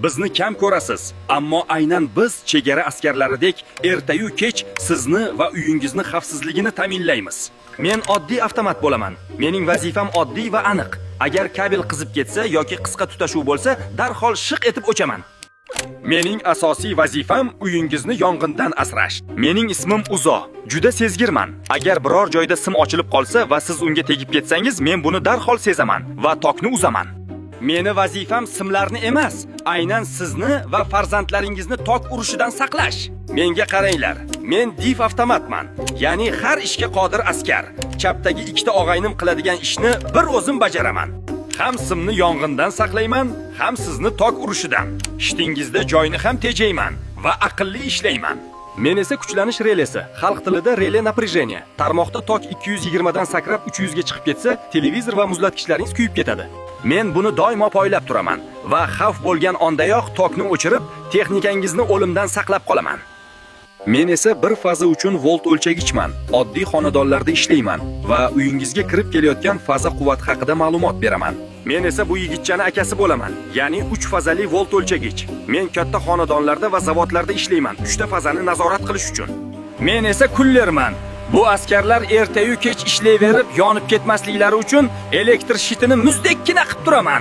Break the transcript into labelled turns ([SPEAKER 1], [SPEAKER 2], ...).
[SPEAKER 1] Bizni kam ko'rasiz, ammo aynan biz chegara askarlaridek ertayu kech sizni va uyingizni xavfsizligini ta'minlaymiz. Men oddiy avtomat bo'laman. Mening vazifam oddiy va aniq. Agar kabel qizib ketsa yoki qisqa tutashuv bo'lsa, darhol shiq etib o'chaman. Mening asosiy vazifam uyingizni yong'indan asrash. Mening ismim Uzo. Juda sezgirman. Agar biror joyda sim ochilib qolsa va siz unga tegib ketsangiz, men buni darhol sezaman va tokni uzaman. Meni vazifam simlarni emas, aynan sizni va farzandlaringizni tok urishidan saqlash. Menga qaranglar. Men dif avtomatman. Ya'ni har ishga qodir askar. Chapdagi ikkita og'aynim qiladigan ishni bir o'zim bajaraman. Ham simni yong'indan saqlayman, ham sizni tok urishidan. Shitingizda joyni ham tejayman va aqlli ishlayman. Men esa kuchlanish relesi, xalq tilida реле напряжения. Tarmoqda tok 220 dan sakrab 300 ga chiqib ketsa, televizor va muzlatgichlaringiz kuyib ketadi. Men buni doimo poylab turaman va xavf bo'lgan ondayoq tokni o'chirib, texnikangizni o'limdan saqlab qolaman. Men esa bir faza uchun volt o'lchagichman. Oddiy xonadonlarda ishlayman va uyingizga kirib kelayotgan faza quvvati haqida ma'lumot beraman. Men esa bu yigitchani akasi bo'laman, ya'ni 3 fazali volt o'lchagich. Men katta xonadonlarda va zavodlarda ishlayman, 3 ta fazani nazorat qilish uchun. Men esa kullerman. Bu askarlar ertayu kech ishlayverib yonib ketmasliklari uchun elektr shitini muzdekkina qilib turaman.